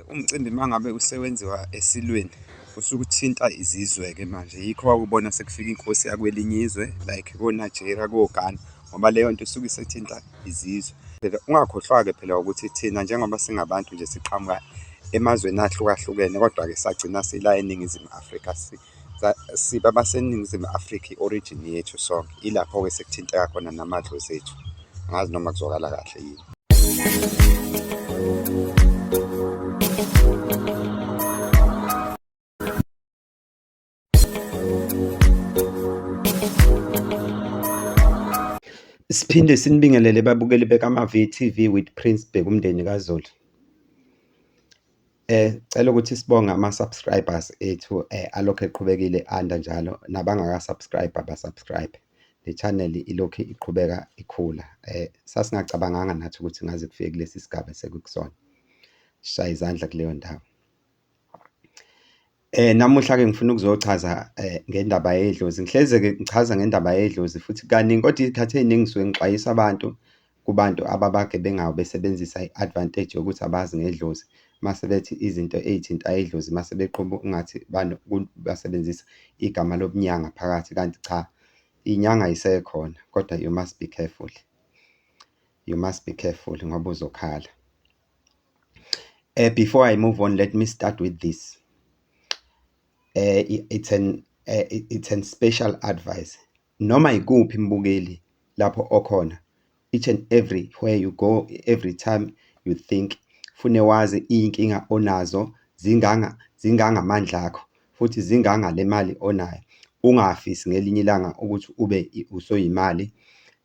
Umcimbi uma ngabe usewenziwa esilweni usuke uthinta izizwe-ke manje, yikho wawubona sekufika inkosi yakwelinye izwe like ko-Nigeria, ko-Ghana ngoba leyo nto isuke isithinta izizwe. Phela ungakhohlwa-ke phela ukuthi thina njengoba singabantu nje siqhamuka emazweni ahlukahlukene kodwa-ke sagcina sila eNingizimu Afrika, siba abaseNingizimu Afrika i-origin yethu sonke. Ilapho-ke sekuthinteka khona namadlozi ethu. Angazi noma kuzwakala kahle yini. Siphinde sinibingelele babukeli bekaMavi TV with Prince Bhekumndeni kaZulu. Cela ukuthi sibonge ama-subscribers ethu alokhu eqhubekile anda njalo nabangaka-subscribe aba-subscribe. Le channel ilokhu iqhubeka ikhula. Sasingacabanganga nathi ukuthi ngaze kufike kulesi sigaba esekukusona. Sishaya izandla kuleyo ndawo. Namuhla-ke ngifuna ukuzochaza ngendaba yedlozi. Ngihleze-ke ngichaza ngendaba yedlozi futhi kaningi, kodwa iy'khathi ey'ningi ngisuke ngixwayisa abantu kubantu ababagebengayo besebenzisa i-advantage yokuthi abazi ngedlozi. Mase bethi izinto ey'thinta idlozi mase beqhuba ungathi basebenzisa igama lobunyanga phakathi, kanti cha, inyanga isekhona kodwa you must be careful. You must be careful ngoba uzokhala. Before I move on, let me start with this. It's an special advice. Noma ikuphi mbukeli lapho okhona, each and every where you go, every time you think, fune wazi iy'nkinga onazo zinganga zingangamandla akho futhi zinganga le mali onayo. Ungafisi ngelinye ilanga ukuthi ube usoyimali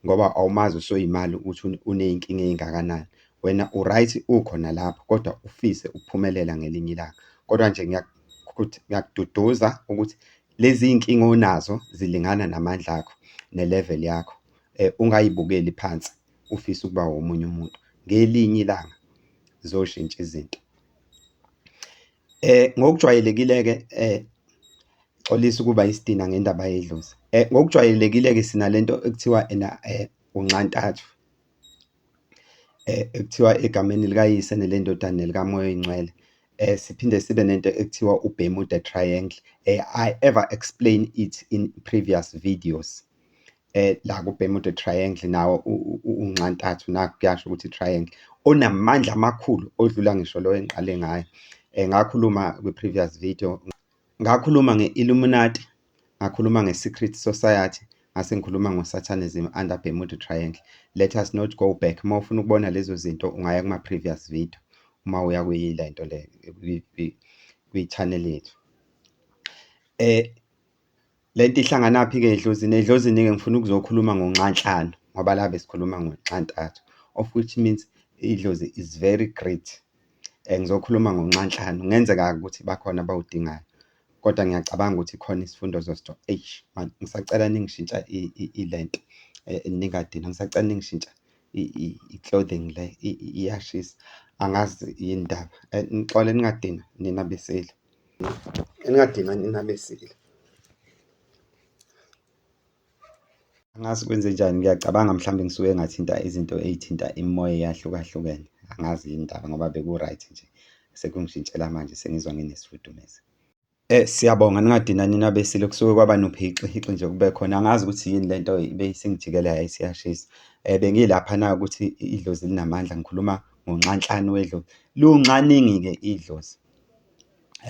ngoba awumazi usoyimali ukuthi uney'nkinga ey'ngakanani. Wena u-right ukhona lapho kodwa ufise ukuphumelela ngelinye ilanga. Kodwa nje ngiyakududuza ukuthi lezi iy'nkinga onazo zilingana namandla akho ne-level yakho. Ungayibukeli phansi ufise ukuba womunye umuntu. Ngelinye ilanga zoshintsha izinto. Ngokujwayelekile-ke xolisa ukuba isidina ngendaba yedlozi. Ngokujwayelekile-ke sinalento ekuthiwa ena unxantathu. Ekuthiwa egameni likaYise neleNdodana nelikaMoya oyiNgcwele. Siphinde sibe nento ekuthiwa uBermuda Triangle. I ever explain it in previous videos. La ku-Bermuda Triangle nawo unxantathu nakhu kuyasho ukuthi triangle onamandla amakhulu odlula ngisho lo engiqale ngayo. Ngakhuluma kwi-previous video, ngakhuluma nge-Illuminati, ngakhuluma nge-secret society, ngase ngikhuluma ngo-Satanism under Bermuda Triangle. Let us not go back. Uma ufuna ukubona lezo zinto ungaya kuma-previous video uma uya kuyile nto le kwi-channel yethu. Le nto ihlanganaphi-ke edlozini? Edlozini-ke ngifuna ukuzokhuluma ngonxanhlanu ngoba la besikhuluma ngonxantathu, of which means idlozi is very great. Ngizokhuluma ngonxanhlanu, kungenzeka-ke ukuthi bakhona abawudingayo kodwa ngiyacabanga ukuthi khona isifundo ozosithola. Eish man, ngisacela ningishintsha ilento ningadinwa, ngisacela ningishintsha i-clothing le iyashisa, angazi yini ndaba. Nixole ningadinwa nina besilo, ningadinwa nina besilo. Angazi kwenzenjani, ngiyacabanga mhlawumbe ngisuke ngathinta izinto ey'thinta imimoya eyahlukahlukene. Angazi yini indaba ngoba beku-right nje, sekungishintshela manje sengizwa nginesifudumezi. Siyabonga ningadinwa nina beSilo, kusuke kwaba nophixihixi nje kube khona. Angazi ukuthi yini lento ibisingijikela yayisiyashisa. Bengilapha-na ukuthi idlozi linamandla, ngikhuluma ngonxanhlanu wedlozi. Lunxaningi-ke idlozi.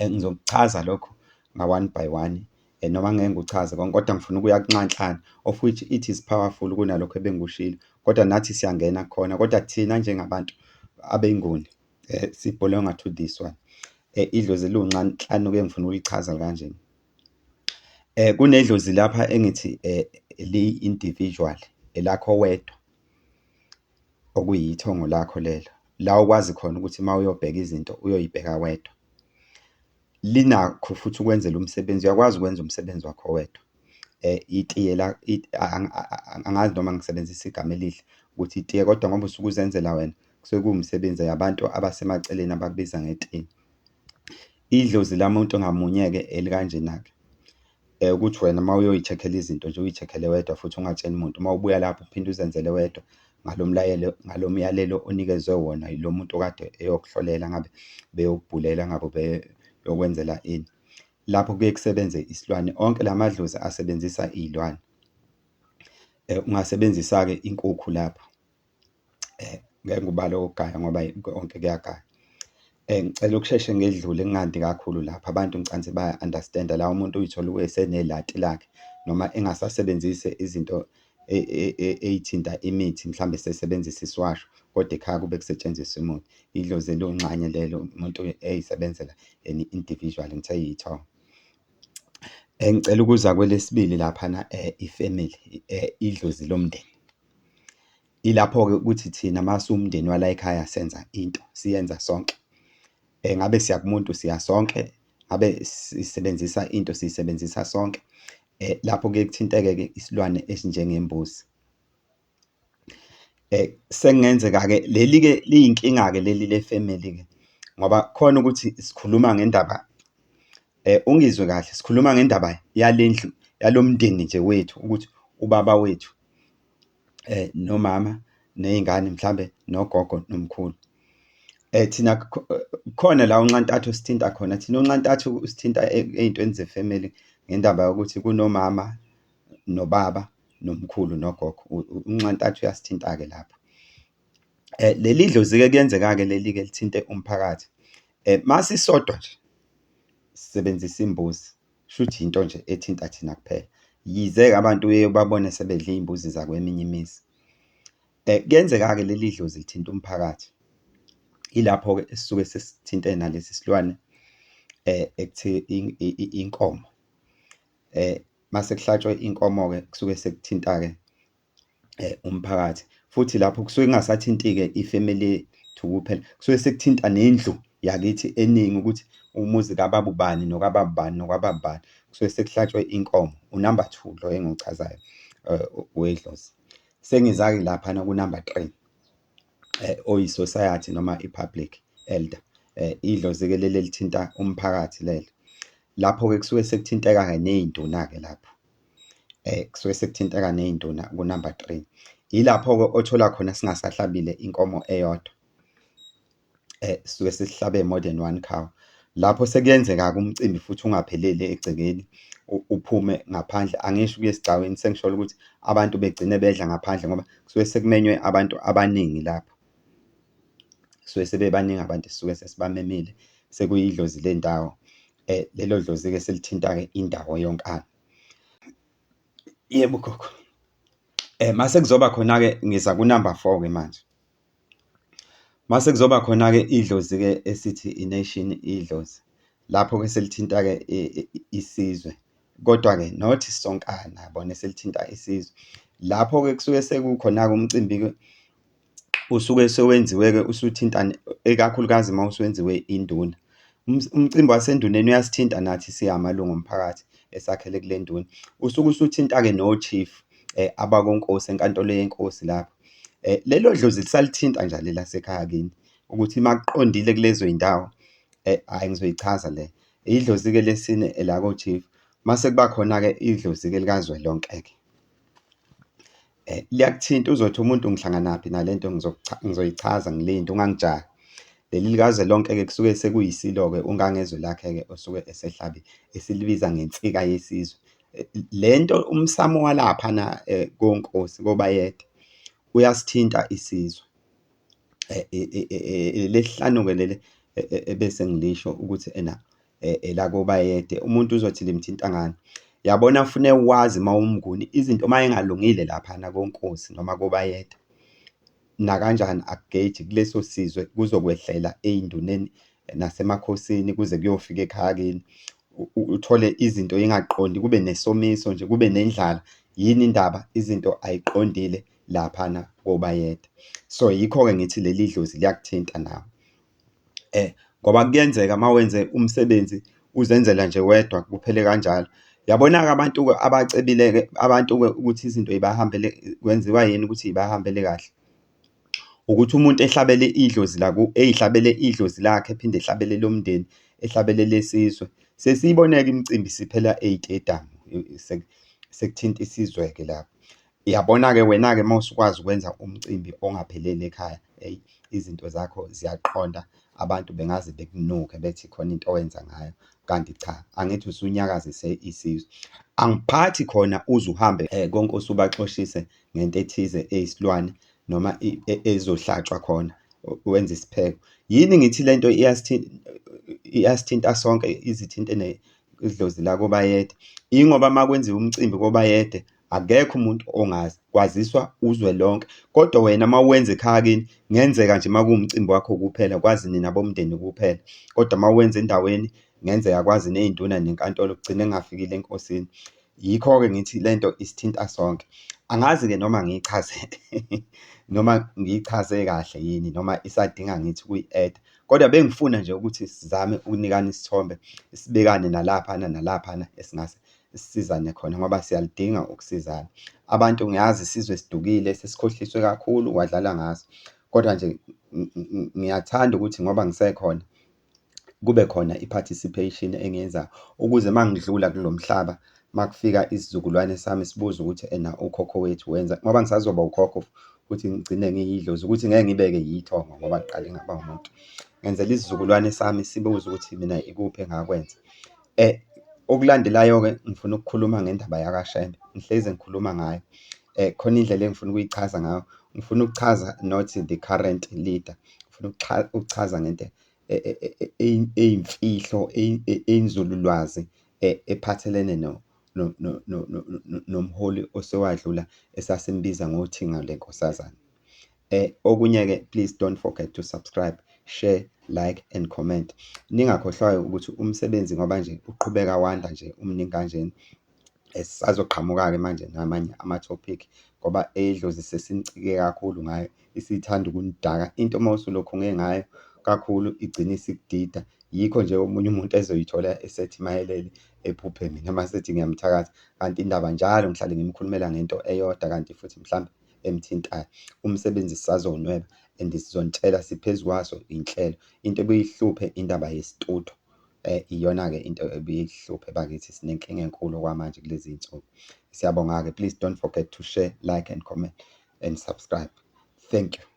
Ngizokuchaza lokho nga-one by one. Noma ngeke ngikuchaze konke kodwa ngifuna ukuya kunxanhlana of which it is powerful kunalokho ebengikushilo, kodwa nathi siyangena khona. Kodwa thina njengabantu abeNguni si-belong-a to this one. Idlozi eliwunxanhlanu-ke engifuna ukulichaza kanje. Kunedlozi lapha engithi liyi-individual, elakho wedwa, okuyithongo lakho lelo, la okwazi khona ukuthi uma uyobheka izinto uyoyibheka wedwa. Linakho futhi ukwenzela umsebenzi, uyakwazi ukwenza umsebenzi wakho wedwa. Itiye la angazi noma ngisebenzisa igama elihle ukuthi itiye, kodwa ngoba usuke uzenzela wena, kusuke kuwumsebenzi abantu abasemaceleni abakubiza ngetiye. Idlozi lamuntu ngamunye-ke elikanjena-ke, ukuthi wena uma uyoyi-check-ela izinto nje uyi-check-ele wedwa futhi ungatsheli muntu, uma ubuya lapho uphinde uzenzele wedwa. ngalo mlayelo, ngalo myalelo onikezwe wona yilo muntu okade eyokuhlolela, ngabe beyokubhulela, ngabe beyokwenzela ini. Lapho kuye kusebenze isilwane, onke la madlozi asebenzisa iy'lwane. Ungasebenzisa-ke inkukhu lapho, ngeke ngikubale okokugaya ngoba konke kuyagaywa. Ngicela ukusheshe ngedlule ngingandi kakhulu lapha, abantu ngicathi baya-understand-a la umuntu uy'thola esenelati lakhe noma engasasebenzisi izinto ey'thinta imithi mhlawumbe esesebenzisa isiwasho kodwa ekhaya kube kusetshenziswa umuthi. Idlozi eliwungxanye lelo umuntu ey'sebenzela yena individual, ngithe yithongo. Ngicela ukuza kwelesibili laphana ifemeli, idlozi lomndeni. Ilapho-ke ukuthi thina masiwumndeni walayikhaya senza into, siyenza sonke. Ngabe siya kumuntu siya sonke, ngabe sisebenzisa into siyisebenzisa sonke. Lapho kuye kuthinteke-ke isilwane esinjengembuzi. Sekungenzeka-ke leli-ke liyinkinga-ke leli le-family-ke ngoba khona ukuthi sikhuluma ngendaba ungizwe kahle, sikhuluma ngendaba yale ndlu, yalo mndeni nje wethu ukuthi ubaba wethu nomama ney'ngane mhlambe nogogo nomkhulu. Thina khona la unxantathu usithinta khona, thina unxantathu usithinta ey'ntweni ze-family ngendaba yokuthi kunomama nobaba nomkhulu nogogo, unxantathu uyasithinta-ke lapho. Leli dlozi-ke kuyenzeka-ke leli-ke lithinte umphakathi. Masisodwa nje sisebenzisa imbuzi, shuthi into nje ethinta thina kuphela. Yize-ke abantu uye ubabone sebedla iy'mbuzi zakweminye imizi. Kuyenzeka-ke leli dlozi lithinta umphakathi. Ilapho-ke esisuke sesithinte nalesi silwane ekuthiwa inkomo. Mase kuhlatshwa inkomo-ke kusuke sekuthinta-ke umphakathi, futhi lapho kusuke kungasathinti-ke ifemeli yethu kuphela, kusuke sekuthinta nendlu yakithi eningi ukuthi umuzi kababa ubani nokababa ubani nokababa ubani, kusuke sekuhlatshwe inkomo. Unamba two lo engiwuchazayo wedlozi. Sengiza-ke laphana kunamba three, oyi-society noma i-public elder. Idlozi-ke leli elithinta umphakathi lelo. Lapho-ke kusuke sekuthinteka-ke ney'nduna-ke lapho. Kusuke sekuthinteka ney'nduna kunamba three. Yilapho-ke othola khona singasahlabile inkomo eyodwa, sisuke sesihlabe more than one cow. Lapho sekuyenzeka-ke umcimbi futhi ungapheleli egcekeni, uphume ngaphandle, angisho ukuya esigcawini, sengisholo ukuthi abantu begcine bedla ngaphandle ngoba kusuke sekumenywe abantu abaningi lapho. Kusuke sebebaningi abantu esisuke sesibamemile, sekuyidlozi lendawo. Lelo dlozi-ke selithinta-ke indawo yonkana. Yebo, gogo. Mase kuzoba khona-ke ngiza ku-number four-ke manje. Mase kuzoba khona-ke idlozi-ke esithi i-nation idlozi, lapho-ke selithinta-ke isizwe, kodwa-ke not sonkana yabona, selithinta isizwe. Lapho-ke kusuke sekukhona-ke umcimbi-ke usuke sewenziwe-ke usuthinta ikakhulukazi uma usuwenziwe induna. Umcimbi wasenduneni uyasithinta nathi singamalungu omphakathi esakhele kule nduna. Usuke usuthinta-ke no-chief abakonkosi enkantolo yenkosi lapho. Lelo dlozi lisalithinta njalo elasekhaya kini ukuthi uma kuqondile kulezo y'ndawo, hhayi ngizoyichaza le. Idlozi-ke lesine elako-chief, mase kuba khona-ke idlozi-ke likazwelonke-ke. Liyakuthinta uzothi umuntu ngihlanganaphi nalento ngizoyichaza ngilinde ungangijahi. Leli likazwelonke-ke kusuke sekuyiSilo-ke uNgangezwe lakhe-ke osuke esehlabile esilibiza ngensika yesizwe. Le nto umsamo walaphana koNkosi koBayede uyasithinta isizwe. Elesihlanu-ke leli ebese ngilisho ukuthi ena elakoBayede, umuntu uzothi limthinta ngani? Yabona fune wazi uma uwumNguni izinto uma y'ngalungile laphana koNkosi noma koBayede, nakanjani akugeji kuleso sizwe kuzokwehlela ey'nduneni nasemakhosini kuze kuyofika ekhaya kini. Uthole izinto y'ngaqondi, kube nesomiso nje, kube nendlala. Yini indaba? Izinto ayiqondile laphana koBayede. So, yikho-ke ngithi leli dlozi liyakuthinta nawe. Ngoba kuyenzeka uma wenze umsebenzi uzenzela nje wedwa kuphele kanjalo. Yabona-ke abantu-ke abacebile-ke, abantu-ke ukuthi izinto y'bahambele, kwenziwa yini ukuthi y'bahambele kahle? Ukuthi umuntu ehlabele idlozi ey'hlabele idlozi lakhe, ephinde ehlabele elomndeni, ehlabele elesizwe. Sesiyibone-ke imicimbi isiphela ey'tediyamu, sekuthinta isizwe-ke lapho. Uyabona-ke wena-ke uma usukwazi ukwenza umcimbi ongapheleli ekhaya, eyi, izinto zakho ziyaqonda, abantu bengaze bekunuke bethi khona into owenza ngayo, kanti cha, angithi usunyakazise isizwe. Angiphathi khona uze uhambe konkosi ubaxoshise ngento ethize eyisilwane noma ezohlatshwa khona wenze isipheko. Yini ngithi lento iyasithinta sonke, ize ithinte nedlozi lakoBayede? Ingoba uma kwenziwa umcimbi koBayede akekho umuntu ongazi, kwaziswa uzwe lonke, kodwa wena uma uwenza ekhaya kini, kungenzeka nje uma kuwumcimbi wakho kuphela kwazi nina bomndeni kuphela, kodwa uma uwenza endaweni kungenzeka kwazi ney'nduna nenkantolo kugcine kungafikile enkosini. Yikho-ke ngithi lento isithinta sonke. Angazi-ke noma ngiyichaze noma ngiyichaze kahle yini noma isadinga ngithi ukuyi-add-a, kodwa bengifuna nje ukuthi sizame ukunikana isithombe, sibekane nalaphana nalaphana esingase sisizane khona ngoba siyaludinga ukusizana. Abantu ngiyazi isizwe sidukile, sesikhohliswe kakhulu kwadlalwa ngaso, kodwa nje ngiyathanda ukuthi ngoba ngisekhona kube khona i-participation engiyenzayo ukuze uma ngidlula kulo mhlaba, uma kufika isizukulwane sami sibuze ukuthi ena ukhokho wethu wenza, ngoba ngisazoba ukhokho futhi ngigcine ngiyidlozi ukuthi ngeke ngibeke yithongo ngoba ngiqale ngaba umuntu. Ngenzela isizukulwane sami sibuze ukuthi mina ikuphi engakwenza. Okulandelayo-ke ngifuna ukukhuluma ngendaba yakaShembe, ngihlezi ngikhuluma ngayo. Khona indlela engifuna ukuyichaza ngayo, ngifuna ukuchaza not the current leader, ngifuna ukuchaza ngento eyimfihlo, eyinzululwazi ephathelene nomholi osewadlula esasimbiza ngoThingo leNkosazane. Okunye-ke, please don't forget to subscribe, share, like and comment. Ningakhohlwa-ke ukuthi umsebenzi ngoba nje uqhubeka wanda nje umningi kanjena, sisazoqhamuka-ke manje namanye ama-topic ngoba eyedlozi sesinicike kakhulu ngayo, isithanda ukunidaka. Into uma usulokhu unge ngayo kakhulu igcine isikudida. Yikho nje omunye umuntu ezoyithola esethi mayelele ephuphe mina mase ethi ngiyamthakatha, kanti indaba njalo ngihlale ngimkhulumela ngento eyodwa kanti futhi mhlambe emthintayo. Umsebenzi sisazowunweba and sizonitshela siphezu kwazo iy'nhlelo. Into ebuye ihluphe indaba yesituthu, iyona-ke into ebuye ihluphe bakithi, sinenkinga enkulu okwamanje kulezi iy'nsuku. Siyabonga-ke, please don't forget to share, like and comment and subscribe. Thank you.